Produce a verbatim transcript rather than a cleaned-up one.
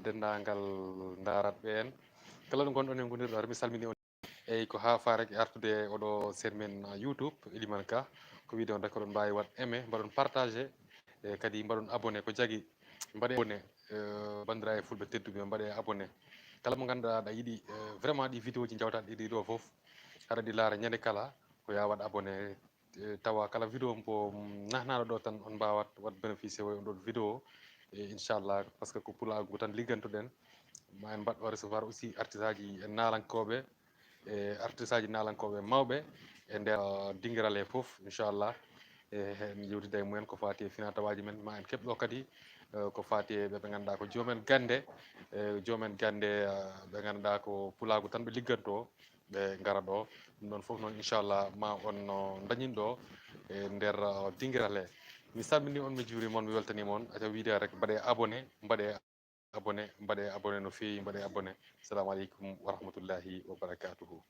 denndaangal ndaaratɓe en. Kala ɗo ngonɗon e ngonirɗo, mi salmini on. Eyi, ko haa faarek e artude oɗo seen men, uh, YouTube, Elimane Ka. Ko wiide on rek, oɗon mbaawi waɗ aimé, mbaɗon partagé, e kadi mbaɗon abonné. Ko jagi, mbaɗe abonné, eh, banndiraaɓe fulɓe tedduɓe, mbaɗe abonné. Kala mo ngannduɗaa aɗa yiɗi, eh, vraiment ɗi vidéo ji njawtaɗi ɗi ɗo fof, haɗa ɗi laara ñande kala, ko yaa waɗ abonné, eh, tawa kala vidéo mbo nahnaɗo ɗo tan on mbaawat waɗ bénéficié o e on ɗon vidéo, e inchallah, parce que ko pulaagu tan liggantoɗen. Ma en mbaɗ recevoir aussi artiste aji e naalankooɓe, e artiste aji naalankooɓe mawɓe e nder, uh, dingiral he fof, inchallah. E en yewtida e mumen ko faati e finatawaaji men, ma en keɓɗo kadi, eh, ko faati e ɓe ɓe ngannduɗaa ko joomen gannde, e joomen gannde, eh, ɓe ngannduɗaa ko pulaagu tan ɓe ligganto, ɓe ngara ɗo. Ɗum ɗon fof noon, inchallah, ma on no dañin ɗo e nder, eh, dingiral he. Mi salmini on, mi juurima on, mi weltanima on. Aca wiide rek, mbaɗe abonné, mbaɗe abonné, mbaɗe abonné no feewi, mbaɗe abonné. Assalamu aleykum wa rahmatullahi wa barakatuhu.